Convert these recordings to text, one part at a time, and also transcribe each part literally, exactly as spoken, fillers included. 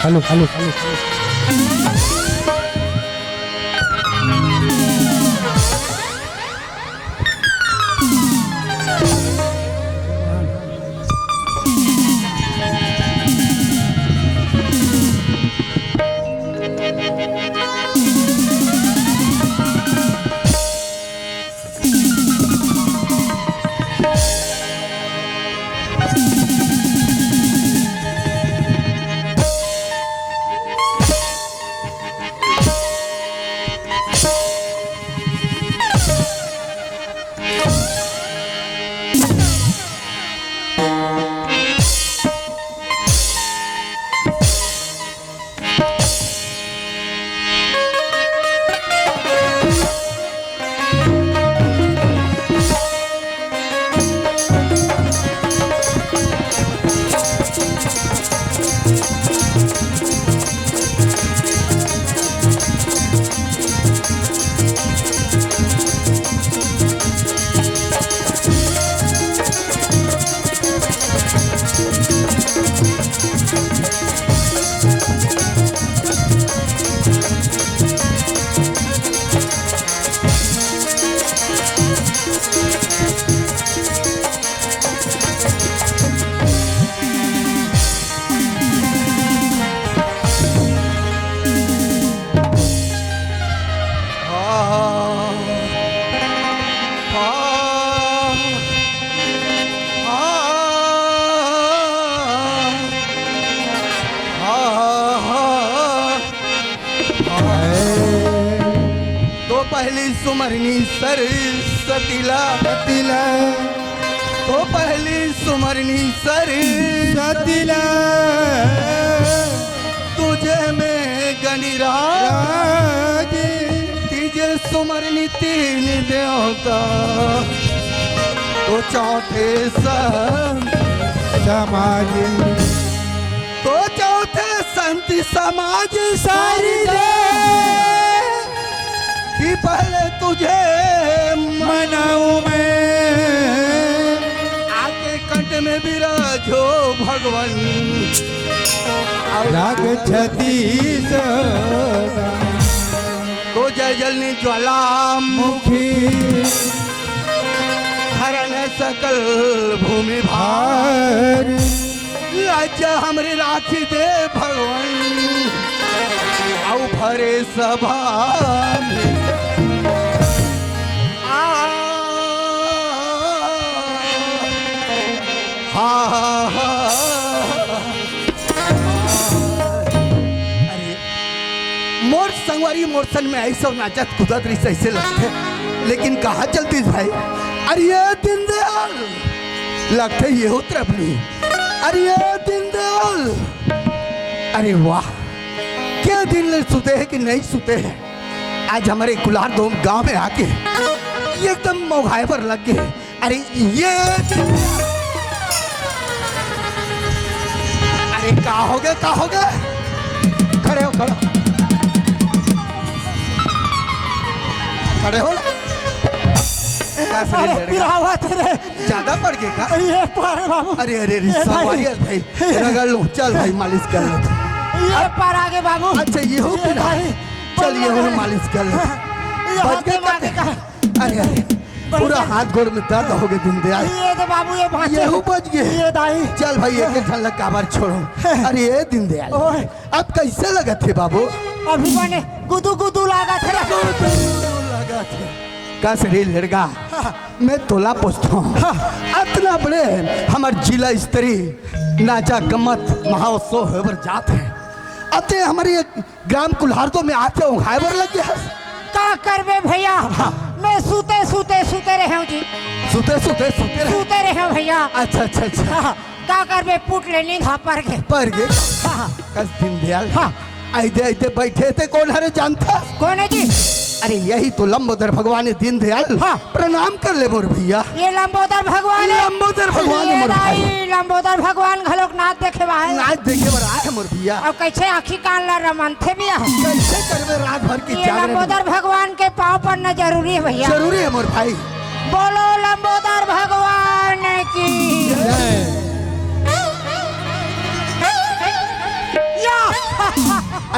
Hello, hello, hello. तो पहली सुमरनी सरस्वती ला, सतीला। तो पहली सुमरनी सरस्वती ला। तुझे में गणिराज। राज। तीजे सुमरनी तीन देवता। तो चौथे संत समाज। तो चौथे संत समाज सारी दे। कि पहले तुझे मनाऊं मैं। आके कंठ में विराजो भगवान। राग छत्तीस। तो जय जलनी ज्वालामुखी। मुखी। हरण सकल भूमि भार। भार। लाज हमरे राखी दे भगवान, अउ भरे सभा में। आ, हा, हा, हा। अरे, मोर संगवारी मोर संग में ऐसे नाचत कूदत रहिस ऐसे लगथे, लेकिन कहाँ चलतिस भाई? अरे ये दीनदयाल, लगथे ये उतरब नहीं। अरे ये दीनदयाल, अरे वाह, क्या दिन ले सुते हैं कि नहीं सुते हैं? आज हमरे कुलार दो गांव में आके एकदम मोघाए पर लग गए। अरे ये, अरे का हो गया, का हो गया? खड़े हो, खड़े हो। खड़े हो ना। का शरीर अरे, लड़ गया? पिरावा तेरे। ज्यादा पड़ गया का? ये पारे बाबू। अरे, अरे, अरे, ये भाई। संभालिए भाई। रगड़ लो, चल भाई, मालिश कर लो। ये पार आगे बाबू। अच्छा, ये हो ये पिरा। भाई। चल, ये हो, मालिश कर लो। ये बच हाथ गए में आगे का। का? अरे, अरे, पूरा हाथ गोड़ में दर्द हो गए दीनदयाल। ये तो बाबू, ये भांचे। ये हो बच गए। ये दाई। चल भाई, एक एक झलक काबर छोड़ो। अरे, ये दीनदयाल। ओए। अब कैसे लगत हे बाबू? अभी बने गुदू गुदू लागत हे। गुदू गुदू लागत हे। कस रे लड़का, हाँ। मैं तोला पूछता हूँ। हाँ। अतना बड़े हमर जिला स्तरीय नाचा गम्मत महोत्सव होए बर जात हे। अते हमर ये ग्राम कुल्हारदो में आथे ओंघाए बर लग गया। का करबे भैया? हाँ। मैं सुते, सुते, सुते रहे हूँ जी। सुते, सुते, सुते रहे? सुते रहे हूँ भैया। अच्छा, अच्छा, अच्छा। हाँ, का करबे, पुट ले नींद हा पर गे। पर गे? हाँ। कस दीनदयाल। हाँ। ऐदे, ऐदे बैठे थे, कोन हरे जानथस? कोन हे जी? अरे, यही तो लंबोदर भगवान हे दीनदयाल। हाँ। प्रणाम कर ले मोर भैया। ये लंबोदर भगवान हे? लंबोदर भगवान हे ये मोर भाई। दाई, लंबोदर भगवान घलोक नाच देखे बर आए। नाच देखे बर आए हे मोर भैया। अउ कैसे आँखी कान ला रमनथे भी हे। कैसे करबे रात भर की ये जागरण? लंबोदर भगवान के पाँव पड़ना जरूरी हे भैया। जरूरी हे मोर भाई। बोलो लंबोदर भगवान की। जय। या।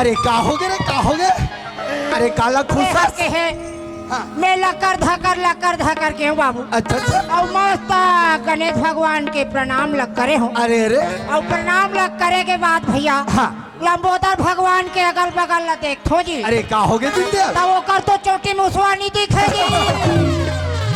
अरे का होगे रे, का होगे? अरे काला खुसस? के हे। हाँ। मैं लकर धकर, लकर धकर के हूँ बाबू। अच्छा, अच्छा। अउ मस्त गणेश भगवान के प्रणाम लग करे हूँ। अरे, अरे। अउ प्रणाम लग करे के बाद भैया, हाँ। लंबोदर भगवान के अगल बगल ला देखथो जी। अरे का होगे दीनदयाल? तब ओकर तो चोटी मुसवा नहीं दिखे जी।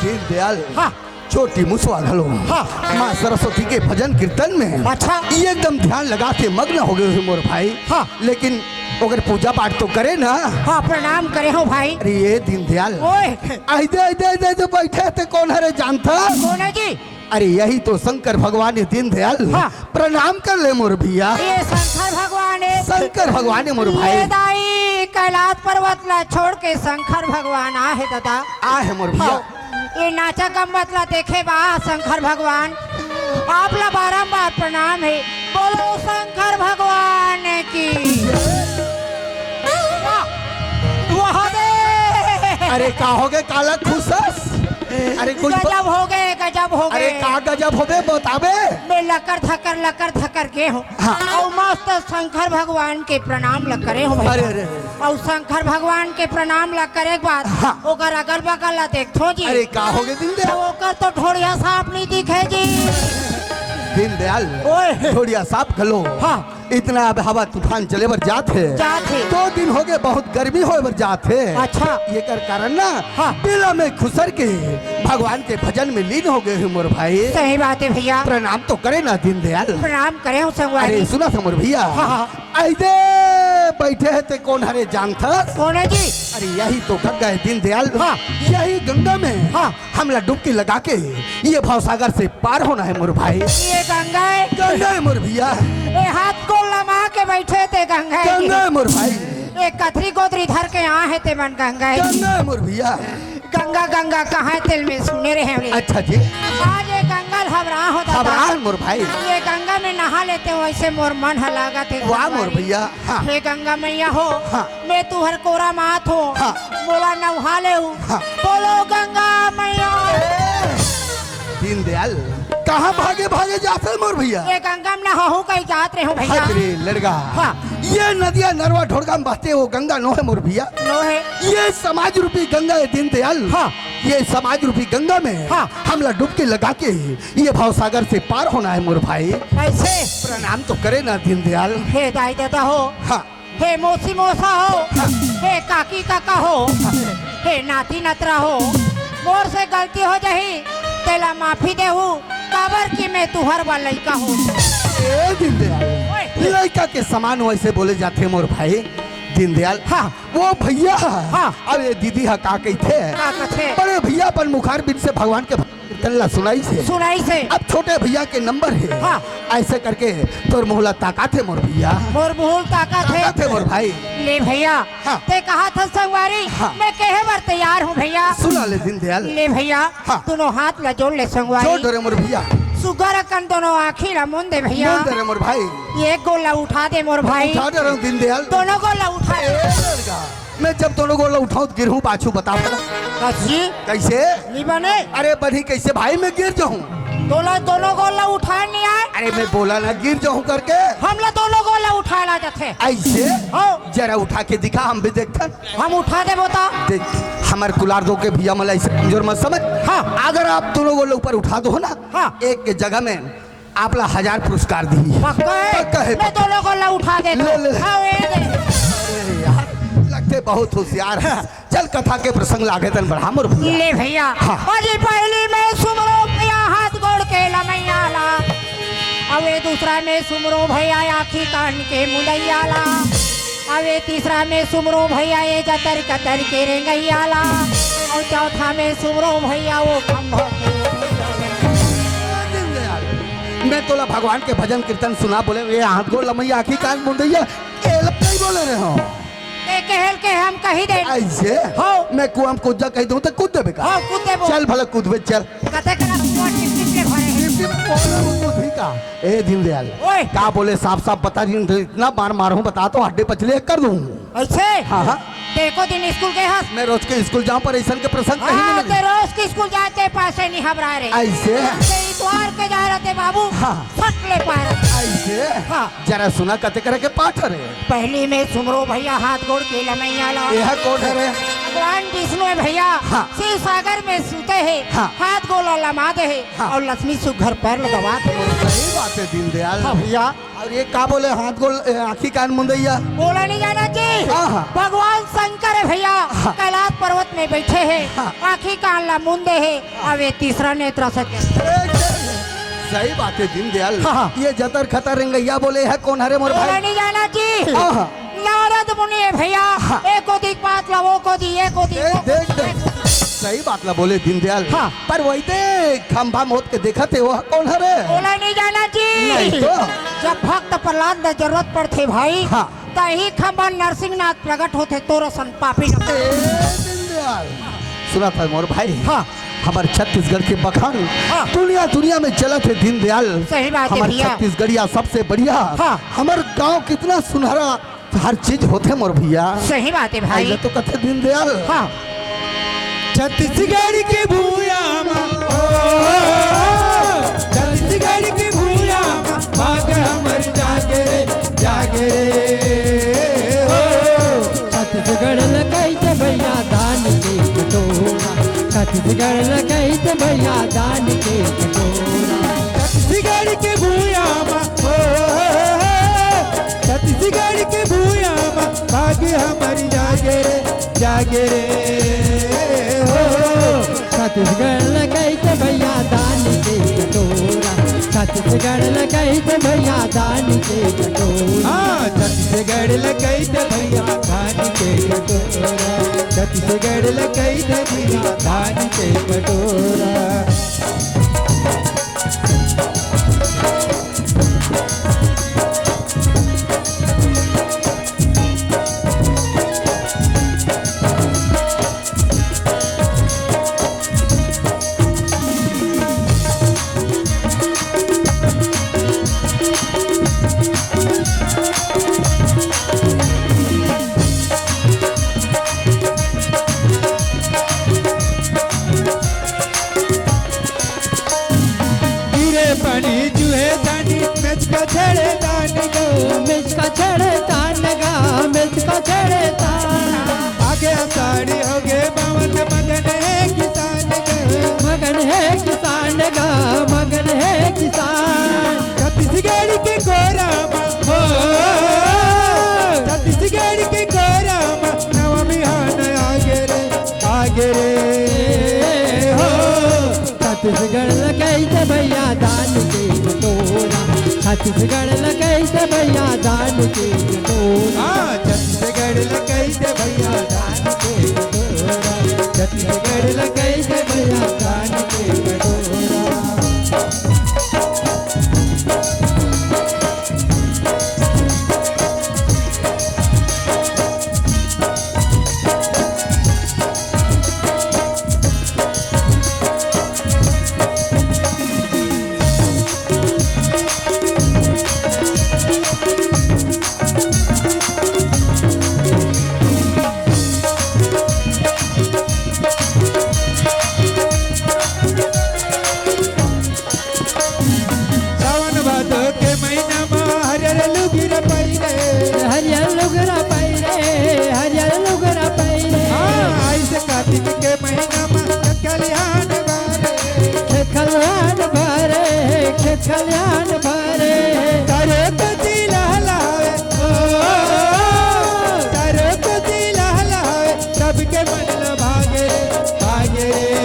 दीनदयाल। हाँ। चोटी मुसवा घलो। हाँ। माँ सरस्वती के भजन कीर्तन में अच्छा। एकदम ध्यान लगा के मग्न हो गए हो मोर भाई। हाँ। लेकिन ओकर पूजा पाठ तो करे ना। हाँ, प्रणाम करे हो भाई। अरे ये दीनदयाल। ओए। आइदे, आइदे, आइदे, आइदे, बैठे थे, कौन हरे जानता? कौन है जी? अरे यही तो शंकर भगवान है दीनदयाल। हाँ। प्रणाम कर ले मोर भैया। ये शंकर भगवान है। शंकर भगवान है मोर भाई। ये दाई कैलाश पर्वत ला छोड़ के शंकर भगवान आ है दादा। आ है मोर भैया। हाँ। ये नाचा गम्मत ला देखे बा शंकर भगवान, आप ला बारंबार प्रणाम है। बोलो शंकर भगवान की। वाह, वाह दे। अरे का होगे काला खुसस? अरे कुछ ब- गजब होगे, गजब होगे। अरे का गजब होगे बताबे? मैं लकर धकर लकर धकर के हूँ। हाँ। अउ मस्त शंकर भगवान के प्रणाम ल करे हो भैया। अरे, अरे, अरे। अउ शंकर भगवान के प्रणाम ल करे के बाद हाँ। ओकर अगल बगल ल देखथो जी। अरे, का होगे दीनदयाल? त ओकर तो ढोड़िया सांप नहीं दिखे जी। दीनदयाल, ओए। ढोड़िया सांप घलो। हाँ। इतना अब हवा तूफान चले बर जात हे। जात हे। दो दिन होगे, बहुत गर्मी होए बर जात हे। अच्छा। एकर कारण ना हाँ। बिला में खुसर के भगवान के भजन में लीन हो गए हो मोर भाई। सही बात है भैया। प्रणाम तो करे ना दीनदयाल। प्रणाम करे हो संगवारी। अरे सुना था मोर भैया। हाँ, हाँ। आइदे बैठे है ते कौन हरे जानथस? कौन है जी? अरे यही तो गंगा है दीनदयाल। हाँ। यही गंगा में हाँ। हमला डुबकी लगा के ये भवसागर से पार होना है मोर भाई। ये गंगा है। गंगा है मोर भैया। ए हाथ को लमा के बैठे ते गंगा है जी। गंगा है मोर भाई। ए कथरी गोदरी धर के आ है ते मन गंगा है जी। गंगा है मोर भैया। गंगा गंगा कहाँ है तेल में सुने रहे हमरे। अच्छा जी। आज ये गंगा ल हबरा हो दादा। हबरा है मोर भाई। ये गंगा में नहा लेते हो, ऐसे मोर मन ह लागत है वाह मोर संगवारी। भैया। हाँ। हे गंगा मैया हो, हाँ। मैं तुहर कोरा मात हो, हाँ। मोला नहा ले हूँ। हाँ। बोलो गंगा मैया। दीनदयाल, कहाँ भागे भागे जात है मोर भैया? ये गंगा में नहाहू कहीं जात रहे हो भैया। हट रे लड़का। हाँ। ये नदिया नरवा ढोड़गा में बहते वो गंगा नो है मोर भैया। नो है। ये समाज रूपी गंगा है दीनदयाल। हाँ। ये समाज रूपी गंगा में हाँ। हमला डुबकी लगा के ये भवसागर से पार होना है मोर भाई। कैसे? प्रणाम तो करे ना दीनदयाल। हे दाई दादा हो। हाँ। हे मौसी मौसा हो, हे काकी काका हो, हे नाती नतरा हो, मोर से गलती हो जाही, तेला माफी देहू, काबर कि मैं तुहर बा लइका हो। ए दीनदयाल, ओए। लइका के समान वैसे बोले जाथे मोर भाई। दीनदयाल, हाँ। वो भैया, हाँ। अब ये दीदी हा का कहिथे? का कथे? बड़े भैया अपन मुखार बिन से भगवान के कीर्तन ला सुनाइस हे। सुनाइस हे। अब छोटे भैया के नंबर हे। हाँ। ऐसे करके तोर मुँह ला ताकाथे मोर भैया। मोर मुँह ला ताकाथे। ताकाथे मोर भाई। ले भैया, हाँ। ते कहाथस संगवारी, हाँ। मैं कहे बर तैयार हूँ भैया। सुना ले दीनदयाल। ले भैया, हाँ। दोनों हाथ ला जोड़ ले संगवारी। जोड़ दे रे मोर भैया। सुग्घर अकन दोनों आँखी ला मूंद दे भैया। मूंद दे रे मोर भाई। एक गोड़ ला उठा दे मोर भाई। उठा दे रे दीनदयाल। दोनों गोड़ ला उठा दे। ए लड़का। मैं जब दोनों गोड़ ला उठाऊं तो गिरहूं पाछू, बता भला। कस जी? कैसे? नहीं बने। अरे बनी कैसे भाई, मैं गिर जाऊं? तोला दोनों गोड़ ला उठाए नहीं आए? अरे मैं बोला ना गिर जाऊं करके। हमला दोनों गोड़ ला उठाए ला जाथे। ऐसे? हो। जरा उठा के दिखा, हम भी देखथन। हम उठा दे बता। देख, हमर कुलार दो के भैया मला ऐसे कमजोर मत समझ। हाँ। अगर आप दोनों गोड़ ला ऊपर उठा दो ना, हाँ। एक के जगह में आपला हजार पुरस्कार दिही। पक्का है? पक्का है, मैं पक्का। दोनों गोड़ ला उठा देथों। ले, ले, ले। हाँ, ये दे। अरे यार, लगथे बहुत होशियार हे। चल, कथा के प्रसंग ला आगे तन बढ़ा मोर भैया। ले भैया। हाँ। अजी पहली में सुमरो भैया हाथ गोड़ के लमैया ला। अबे दूसरा में सुमरो भैया आँखी कान के मुदैया ला। अबे तीसरा में सुमरो भैया ये जतर कतर के रेंगैया ला। अउ चौथा में सुमरो भैया वो खंभा के। मैं तोला भगवान के भजन कीर्तन सुना बोले, ये हाथ गोड़ लमैया आँखी कान मुदैया, ये ला नहीं बोले रहे हो। ते कहल के हम कही दे। ऐसे? हो। मैं कुआं में कूद जा कही दूं तो कूद देबे का? हो, कूद देबो। चल भला कूदबे, चल। कते करा कुआं टिप टिप के भरे हे। टिप टिप बोले वो कूदी का? ए दीनदयाल, ओए। का बोले साफ साफ बता, जिन इतना मार मारहूं बता तो हड्डी पचली एक कर दूं। ऐसे? हाँ, हाँ। ते एको दिन स्कूल गए हस? मैं रोज के स्कूल जाऊं पर ऐसन के प्रसंग कहीं हाँ, नहीं ते मिले। रोज के स्कूल जाते पासे नहीं हबरा रे। ऐसे? ते इतवार के जा रहते बाबू। हाँ। फट ले पाए। से हाँ। जरा सुना कते करे के पाठ हरे। पहली में सुमरो भैया हाथ गोड़ के लमैया ला। यह कौन हरे? भगवान विष्णु है भैया। हाँ। शिव सागर में सूते है। हाँ। हाथ गोड़ ला लमा दे है। हाँ। और लक्ष्मी सुघर पैर लगवा दे। सही बात है दीनदयाल। हाँ भैया। और ये का बोले हाथ गोड़, ए, आँखी कान मुंदैया? बोला नहीं जाना जी। हाँ, हाँ। भगवान शंकर है भैया। हाँ। कैलाश पर्वत में बैठे हैं। हाँ। आँखी कान ला मुंदे है। अब ये तीसरा नेत्र से क्या? सही बात है दीनदयाल। हाँ, हाँ। ये जतर खतर रंगैया बोले है कौन हरे मोर बोला भाई? नहीं जाना जी। हाँ, हाँ। नारद मुनि है भैया। हाँ। एक को दिख बात ला, वो को दी, एक को दी, देख, वो को देख, दी, देख। एक को दी। सही बात ला बोले दीनदयाल। हाँ। पर वही ते खंभा मोत के देखत है, वो कौन हरे? बोला नहीं जाना जी। नहीं तो। जब भक्त प्रहलाद ला जरूरत पड़थे भाई, हाँ। तही खंभा नरसिंहनाथ प्रगट होथे तोर असन पापी न। ए दीनदयाल, सुना था मोर भाई। हाँ। हमर छत्तीसगढ़ के बखान हाँ। दुनिया, दुनिया में चलत है दीनदयाल। सही बात है हमर भैया। छत्तीसगढ़िया सबसे बढ़िया। हाँ। हमर गांव कितना सुनहरा, हर चीज होथे मोर भैया। सही बात है भाई। अइला तो कथे दीनदयाल। हाँ। छत्तीसगढ़ के भूया मा, ओ, छत्तीसगढ़ के भूया मा, बाग हमर जागे रे, जागे रे, ओ। छत्तीसगढ़ ल कहिथे भैया दान के कटोरा, छत्तीसगढ़ ल कहिथे भैया दान के कटोरा। छत्तीसगढ़ के भूया मा, ओ, छत्तीसगढ़ के भूया मा, बाग हमर जागे रे, जागे रे, हो। छत्तीसगढ़ ल कहिथे भैया दान के कटोरा, छत्तीसगढ़ ल कहिथे भैया दान के कटोरा। हाँ, छत्तीसगढ़ ल कहिथे भैया दान के कटोरा, छत्तीसगढ़ ल कहिथे भैया दान के कटोरा। गिरे पानी चुहे दानी, मेचका छेड़े दान गो। मेचका छेड़े दान गा, मेचका छेड़े दान। आगे आषाढ़ी होगे बावन, मगन हे किसान गो। मगन हे किसान गा, मगन हे किसान। छत्तीसगढ़ के कोरा मा, हो, छत्तीसगढ़ के कोरा मा, नवा बिहान आगे रे, आगे रे, हो। छत्तीसगढ़ ल कहिथे भैया दान के कटोरा, छत्तीसगढ़ ल कहिथे भैया दान के कटोरा। हाँ, छत्तीसगढ़ ल कहिथे भैया दान के कटोरा, छत्तीसगढ़ ल कहिथे भैया दान के कटोरा। सावन भादो के महीना मा हरियर लुगरा पहिरे। हरियर लुगरा पहिरे, हरियर लुगरा पहिरे। हाँ, आइस कार्तिक के महीना मा खेत खलिहान भरे। खेत खलिहान भरे, खेत खलिहान भरे। चारों कोती लहलहावे, ओ, चारों कोती लहलहावे, सबके मन ल भागे रे, भागे रे,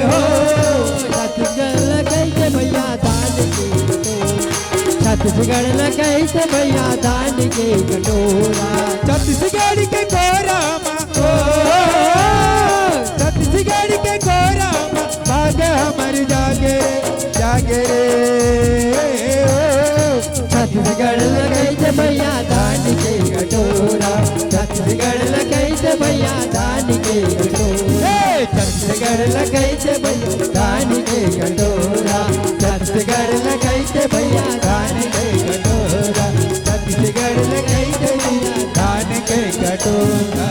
हो। छत्तीसगढ़ ल कहिथे भैया दान के कटोरा। छत्तीसगढ़ ल कहिथे भैया दान के कटोरा। छत्तीसगढ़ के कोरा मा, ओ, छत्तीसगढ़ के कोरा मा, बाग हमर जागे रे, जागे रे, ओ। छत्तीसगढ़ ल कहिथे भैया दान के कटोरा, छत्तीसगढ़ ल कहिथे भैया दान के कटोरा। हे, छत्तीसगढ़ ल कहिथे भैया दान के कटोरा, छत्तीसगढ़ ल कहिथे भैया दान के कटोरा, छत्तीसगढ़ ल कहिथे भैया दान के कटोरा।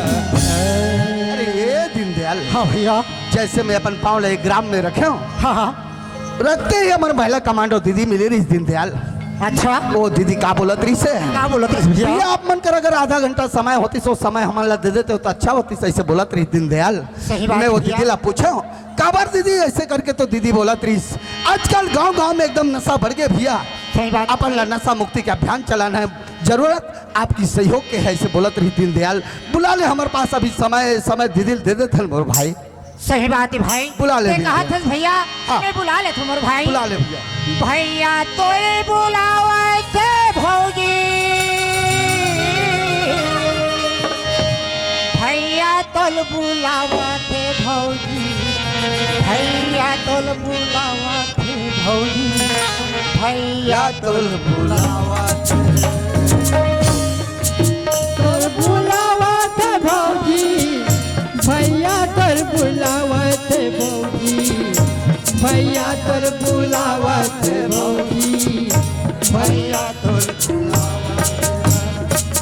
अरे ये दीनदयाल, हाँ भैया। जैसे मैं अपन पाँव ल एक ग्राम में रखे हूँ, हाँ, हाँ। रखते ही हमर महिला कमांडो दीदी मिले रहिस दीनदयाल। अच्छा। वो दीदी का बोलत रहिस हे? का बोलत रहिस भैया? भैया, आप मन कर अगर आधा घंटा समय होतिस, वो समय हमन ला दे देते हो तो अच्छा होतिस, ऐसे बोलत रहिस दीनदयाल। सही बात मैं वो भैया। दीदी ला पूछे हूँ, काबर दीदी ऐसे करके तो दीदी बोलत रहिस, आजकल गांव-गांव में एकदम नशा बढ़ गए भैया। सही बात। अपन ला नशा मुक्ति के अभियान चलाना है, जरूरत आपकी सहयोग के है, ऐसे बोलत रहिस दीनदयाल। बुला ले हमर पास अभी समय, समय दीदी दे देथन मोर भाई। सही बात है भाई। बुला ले ते भैया। कहा थस भैया, हाँ। मैं बुला लेथों मोर भाई। बुला ले भैया। भैया तोर बुलावत हे भौजी, भैया तोर बुलावत हे भौजी, भैया तोर बुलावत हे भौजी, भैया तोर बुलावत हे। तोर बुलावत हे भौजी, भैया तोर बुलावत हे भौजी, भैया तोर बुलावत हे भौजी, भैया तोर बुलावत हे।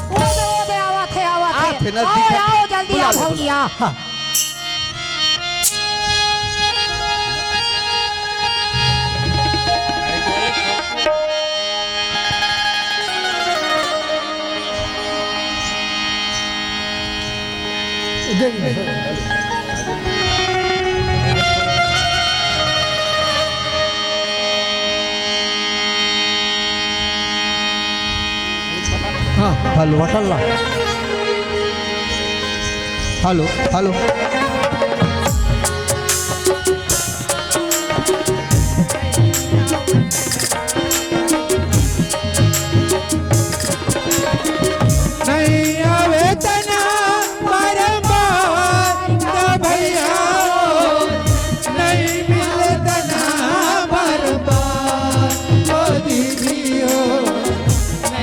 ओ दे, ओ दे, आवत हे, आवत हे। आवत हे, नजदीक आवत हे। आओ, जल्दी बुला आओ, ले, भौजी, बुला। आओ। हाँ। हाँ, हेलो, हेलो। Hello, hello. नहीं आवे तना बारंबार का भैया, नहीं मिले तना बारंबार, ओ दीदी हो।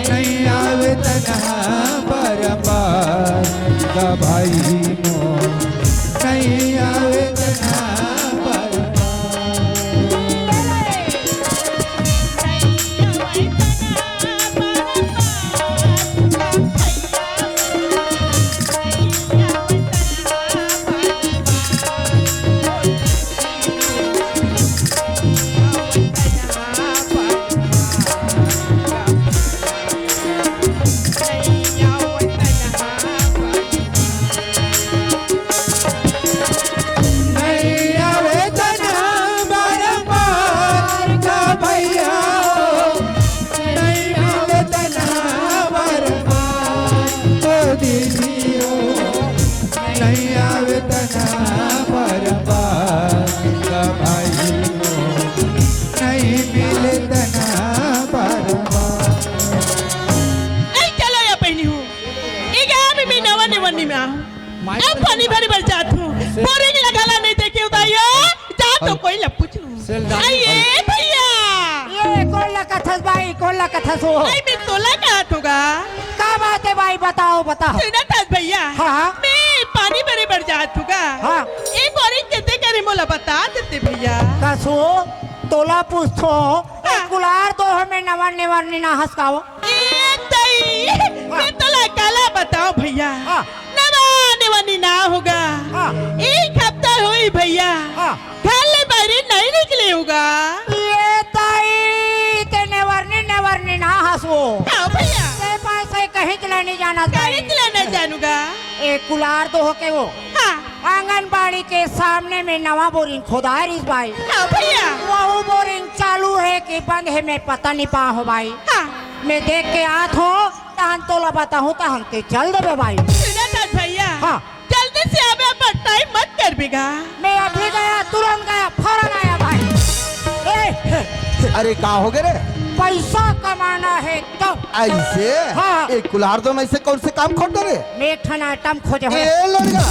नहीं आवे तना बारंबार का भाई मोर, नहीं आवे तना बारंबार। नहीं आवे तना बारंबार का भाई मोर, नहीं मिले तना बारंबार। ए, चलो या पहिली हूँ। ए, गाँव में मैं नवा नेवन्नी में आहूँ। अब पानी भरे बर जात हूँ। बोरिंग लगाला नहीं देखे उदाई हो। जा तो कोई ला पूछ लूँ। सेल डाल। अये भैया। ये कोन ला कथस भाई, कोन ला कथस हो? आई मैं तोला कहत हूँ गा। का बात है भाई, बताओ, बताओ। सुनत हस भैया? हाँ, हाँ। मैं पानी भरे बर जात हूँ गा। हाँ। एक बारी कितने करे मोला बता देते भैया। कसो, तोला पूछथों, हाँ। एक कुलार तो हमें नवा नेवन्नी ना हस का वो। ए तई, हाँ। मैं तोला काला बताओ भैया। हाँ। नवा नेवन्नी ना हो गा। हाँ। एक हफ्ता होई भैया। हाँ। घर ले बाहर नहीं निकले हो गा। ए तई, ते नेवन्नी, नेवन्नी ना हस वो। हाँ भैया। ते पास से कहीं चला नहीं जाना कहीं चला नहीं जानू गा। ए कुलार तो हो के वो। हाँ। आंगनबाड़ी के सामने में नवा बोरिंग खोदाय रहिस भाई। हाँ भैया। वहू बोरिंग चालू हे कि बंद हे, मैं पता नहीं पा हो भाई। हाँ। मैं देख के आत हों, तहन तोला बताहूँ, तहन ते चल देबे भाई। सुनत हस भैया। हाँ। जल्दी से आबे, अब टाइम मत करबे गा। मैं अभी गया, तुरंत गया, फौरन आया भाई। ए, अरे का हो गे रे? पैसा कमाना है तो। ऐसे? हाँ। एक कुलार दो में से कौन से काम खोट रे? मैं एक ठन आइटम खोजे हूँ। ए लड़का,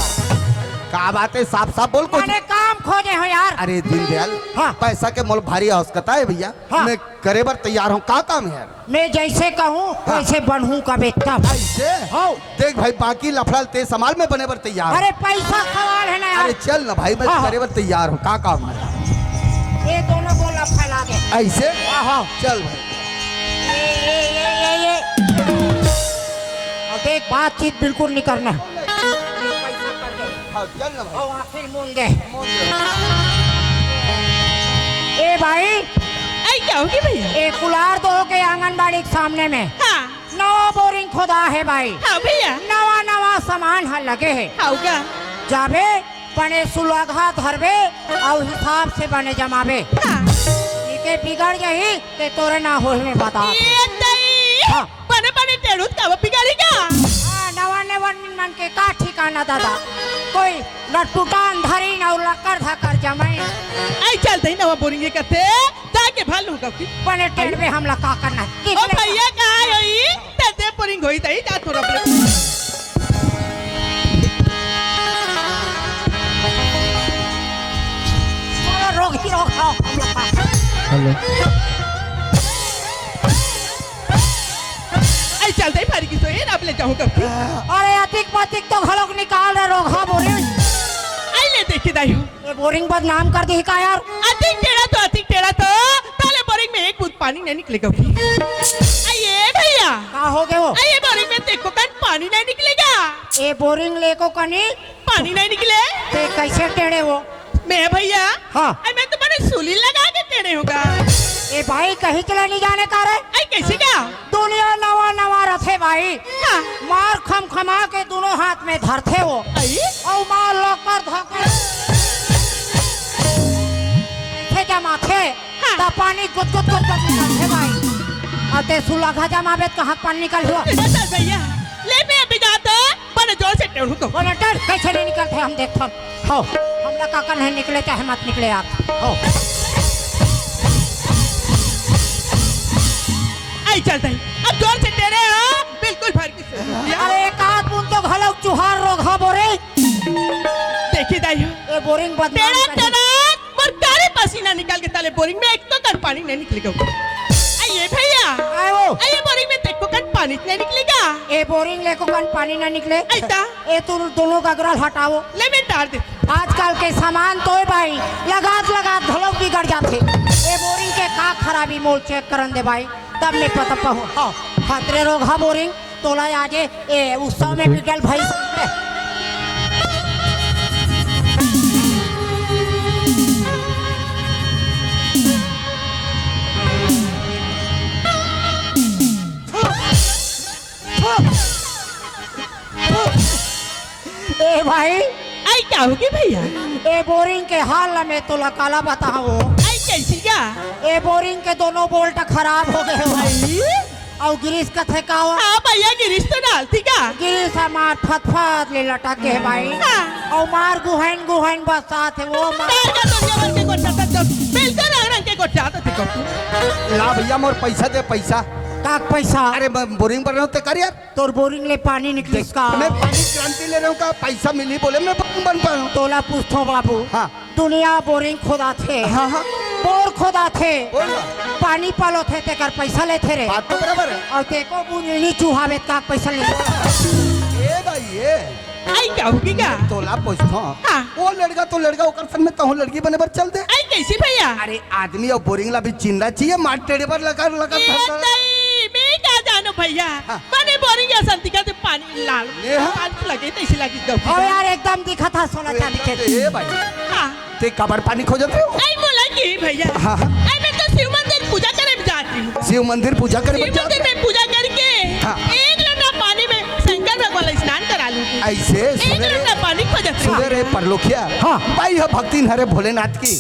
का बात है? साफ साफ बोल कुछ। अरे काम खोजे हूँ यार। अरे दीनदयाल, हाँ। पैसा के मोल भारी आवश्यकता है भैया। हाँ। मैं करे बर तैयार हूँ, का काम है यार? मैं जैसे कहूँ, हाँ। वैसे बनहूँ कबे तब। ऐसे? हाँ। देख भाई, बाकी लफड़ा ते संभाल, मैं बने बर तैयार हूँ। अरे पैसा सवाल है ना यार। अरे चल ना भाई, मैं हाँ, हाँ। करे बर तैयार हूँ, का काम है? ये दोनों गोला फैला दे। ऐसे? हाँ, हाँ। चल भाई। ये, ये, ये, ये, ये। अब देख, बातचीत बिल्कुल नहीं करना। हाँ, चल ना भाई। और आखिर मुंह दे। ए भाई, ऐ का होगे भैया? ए कुलार दो के आंगनबाड़ी के सामने में हाँ। नवा बोरिंग खोदा हे भाई। हाँ भैया। नवा नवा सामान ह लगे हे। हाँ का? जाबे बने सुलगहा धरबे अउ हिसाब से बने जमाबे। हाँ। इके बिगड़ जाही ते तोरे ना होही में बता। ए दई। हाँ। बने बने टेढ़ुत का बिगड़ी का? हाँ, नवा नवा मन के का ठिकाना दादा। कोई लटपुटान धरिन अउ लक्कर धक्कर जमाइन। आई चलते ही नवा बोरिंग कथे। जाके भल होगा कि बने टेढ़ में हमला का करना है? ओ भैया, कहाँ होई? ते, ते बोरिंग होई तई, जा तोरा बोले। रोग ही रोग खाओ, हमला का। हेलो। आई चलते ही भारी किसो, ए, अब ले जाऊं कब की? अरे, अतिक मतिक तो घलोक निकाल रे, रोगहा बोरिंग। आई ले देखी दाई हो। ए बोरिंग बदनाम कर दी का यार? अतिक टेढ़ा तो, अतिक टेढ़ा तो, ताले बोरिंग में एक बूंद पानी नहीं निकलेगा। आई ए भैया। का होगे वो? आई ए बोरिंग में ते एको कन पानी नहीं निकलेगा। ए बोरिंग ले एको कनी पानी नहीं निकले। ते कैसे टेढ़े हो? मैं भैया। हाँ। आई मैं तो बने सूली लगा के टेढ़े होगा। ए भाई कहीं चला नहीं जाने का रे। आई कैसे का? दुनिया नवा नवा रथे भाई। हाँ। मार खमखमा के दोनों हाथ में धरथे वो। आई? अउ मार लकर धकर। ऐसे जमाथे। हाँ। त पानी गुद गुद गुद गुद निकलथे भाई। अउ ते सुलगहा जमाबे त कहाँ पानी निकल हुआ? सुना था भैया, ले मैं अभी जाता, बड़े जोर से टेढ़ू तो। बोले टेढ़ कैसे नहीं निकलथे हम देखथन। हो, हमला काका नहीं निकले चाहे मत निकले यार। हो। आई चलते हैं। अब जोर से टेढ़े हो, बिल्कुल भर के। अरे एक आध बूंद तो घलो चुहार रोगहा बोरिंग। देखी दाई हो। ए बोरिंग बदनाम टेढ़ा करी। टेढ़ा मोर कारी पसीना निकाल के ताले बोरिंग में एक तो कन पानी नहीं निकलेगा। आइए भैया। आए वो। आइए बोरिंग में ते एको कन पानी नहीं निकलेगा। ए बोरिंग ले एको कन पानी ना निकले। ऐसा? ए तू दोनों गगरा हटाओ। ले मैं डार दे। आजकल के सामान तो ए भाई लगात लगात घलो बिगड़ जाथे। ए बोरिंग के का खराबी मोल चेक करन दे भाई, तब मैं पता पहु। हाँ, खतरे रोगहा बोरिंग। तोला आजे ए उत्सव में बिगल भई। ए भाई, आई का होगे भैया? ए बोरिंग के हाल ला मैं तोला काला बताओ। आई कैसी का? ए बोरिंग के दोनों बोल्ट खराब हो गए हो। आई? अउ गिरीश कथे का हो? हाँ भैया, गिरीश तो डालती का? गिरीश हमार फतफत ले लटक के हे भाई। हाँ। अउ मार गुहन गुहन बसात हे वो मार। तार का दुनिया भर के गोठा तक जब बिल्कुल रंग रंग के गोठा तो देखो। ला भैया मोर पैसा दे, पैसा। का पैसा? अरे मैं बोरिंग बन रहा हूँ ते कर यार। तोर बोरिंग ले पानी निकलिस देख, का? मैं पानी गारंटी ले रहा हूँ का? पैसा मिली बोले मैं बोरिंग बन पाऊँ। तोला पूछथों बाबू। हाँ। दुनिया बोरिंग खोदाथे। हाँ, हाँ। बोर खोदाथे। बोल ना। पानी पलोथे तेकर पैसा लेथे रे। बात तो बराबर है। अउ ते एको बूंद नी चुहावे त का पैसा ले? ए भाई, ए। आई का होगी का? तोला पूछथों। हाँ। वो लड़का तो लड़का, ओकर संग में तहूँ लड़की बने बर चल दे। आई कैसी भैया? अरे आदमी अउ बोरिंग ला भी चिन्हना चाहिए, मार टेढ़े बर लगा, लगा ए धर, धर। नहीं, मैं का जानो भैया। हाँ। बने बोरिंग असन दिखथे पानी लाल। ले हाँ। पानी लगे तइसे लगी जाऊ। अउ यार एकदम दिखथे सोना चांदी के। ए भाई। हाँ। ते काबर पानी खोजत रहे हो? आई मोला की भैया। हाँ, हाँ। आई मैं तो शिव मंदिर पूजा करे जात रही हूँ। शिव मंदिर पूजा करे शिव जात मंदिर रहे? में पूजा करके हाँ। एक लोटा पानी में शंकर भगवान ला स्नान करा लूँ। ऐसे एक सुने रे, लोटा पानी खोजत रही सुने रे हूँ। परलोकिया। हाँ। भाई ह भक्तिन हरे भोलेनाथ की।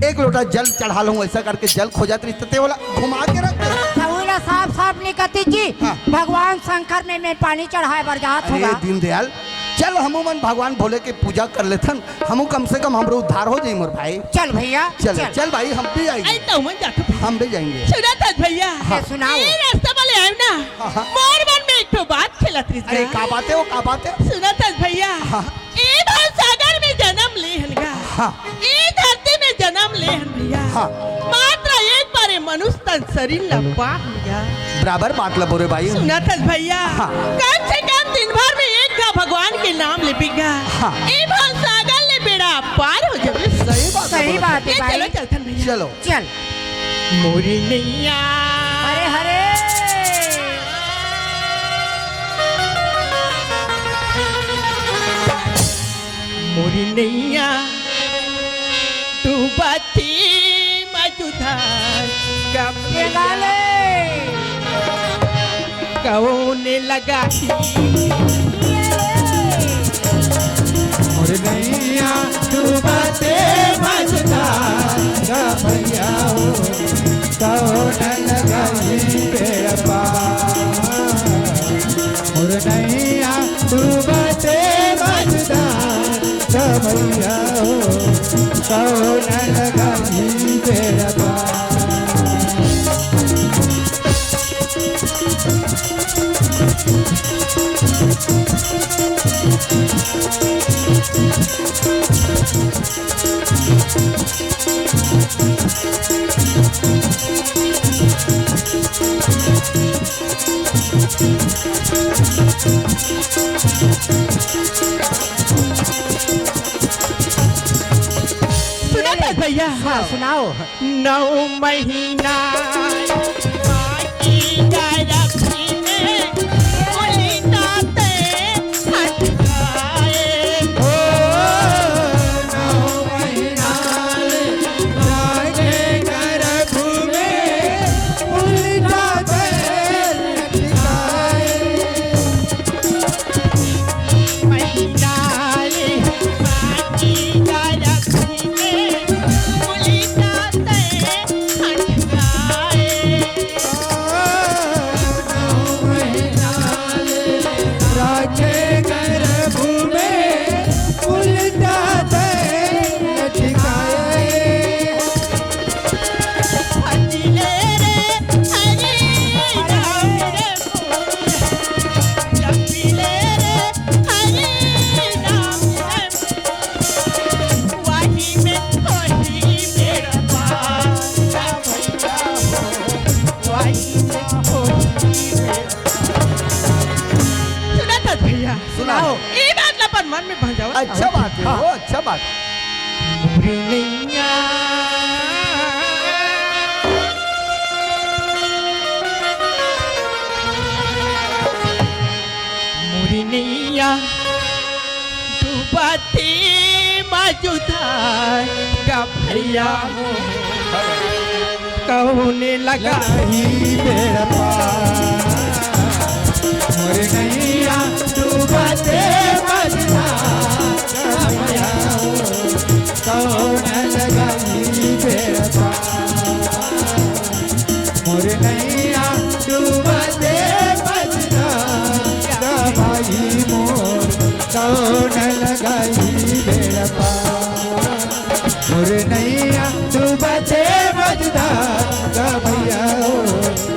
एक लोटा जल चढ़ा लूँ, ऐसा करके जल खोजत रही ते वाला घुमा के रख दे। सहुला साफ साफ निकती जी। हाँ। भगवान शंकर में मैं पानी चढ़ाए बर जात अरे होगा। दीनदयाल, चल हमू मन भगवान भोले के पूजा कर लेथन, हमू कम से कम हमरो उद्धार हो जाई मोर भाई। चल भैया, चल, चल। चल भाई, हम भी आएंगे। आई तो मन जाथो। हम भी जाएंगे। सुनत हस भैया? हाँ। ए, सुनाओ। ए रास्ता वाले आए ना, हाँ, हाँ। मोर मन में एक ठो बात खेलत रहिस अरे, गा। का बात है वो, का बात है? सुनत हस भैया? हाँ। ए भवसागर में जन्म ले हन गा। हाँ। ए धरती में जन्म ले हन भैया। हाँ। मात्र एक बार ए मनुष्य तन शरीर ला पा हन गा। बराबर बात ला बोले भाई। सुनत हस भैया? हाँ। कम से कम दिन भर में एक घा भगवान के नाम लेबे गा। हाँ। ए भवसागर ले बेड़ा पार हो जाबे। सही बात है, सही बोले। बात है ए, भाई। चलो चलथन भैया। चलो। चल। मोरी नैया। हरे हरे। मोरी नैया। तू बाती मजुधार। ये गाले। कौन लगाही? मोर नैया डूबते मझधार, भैया हो, कौन लगाही बेड़ा पार? मोर नैया डूबते मझधार, भैया हो, कौन लगाही बेड़ा पार? सुना था भैया? हाँ, सुनाओ। नौ महीना बाकी गरभी में उल्टा ते हट गए। ओ, नौ महीना बाकी गरभ में उल्टा ते हट गए। सुना था भैया, सुनाओ। सुनाओ। ये बात ला अपन मन में भंजावत अच्छा रहो। बात है, हाँ। वो अच्छा बात। मोरी नैया, मोरी नैया, डूबती मझधार का भैया हो, कौन लगाही बेड़ा पार? मोर नैया डूबते मझधार का भैया हो, कौन लगाही बेड़ा पार? मोर नैया डूबते मझधार का भाई मोर, कौन लगाही बेड़ा पार? मोर नैया डूबते मझधार का भैया हो,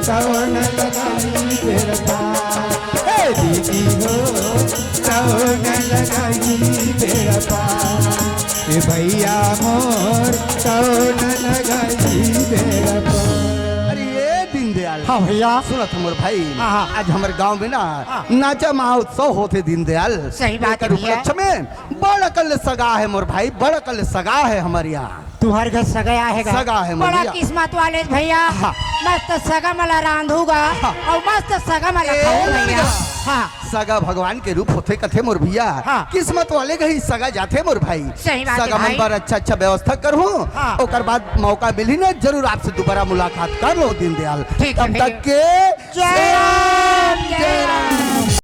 कौन लगाही बेड़ा पार? ए दीदी हो, कौन लगाही बेड़ा पार? ए भैया मोर, कौन लगाही बेड़ा पार? अरे ये दीनदयाल। हाँ भैया। सुनत मोर भाई, हाँ, हाँ। आज हमर गांव में ना हाँ। नाचा महोत्सव होथे दीनदयाल। सही बात है एकर भैया। उपलक्ष्य में बड़ अकन ले सगा हे मोर भाई, बड़ अकन ले सगा हे हमर यहाँ। तुहर घर सगा हे गा? सगा हे मोर बड़ा भैया। किस्मत वाले भैया। हाँ। मस्त सगा मला रांधू गा हाँ। अउ मस्त सगा मला ए खाऊ भैया। भैया। हाँ। सगा भगवान के रूप होथे कथे मोर भैया। हाँ। किस्मत वाले कहीं सगा जाथे मोर भाई। सही बात है सगा मन भाई। बर अच्छा अच्छा व्यवस्था करहूँ। हाँ। ओकर बाद मौका मिलही ना, जरूर आपसे दोबारा मुलाकात कर लूँ दीनदयाल। ठीक है, तब ठीक तक है। के जय राम, जय राम।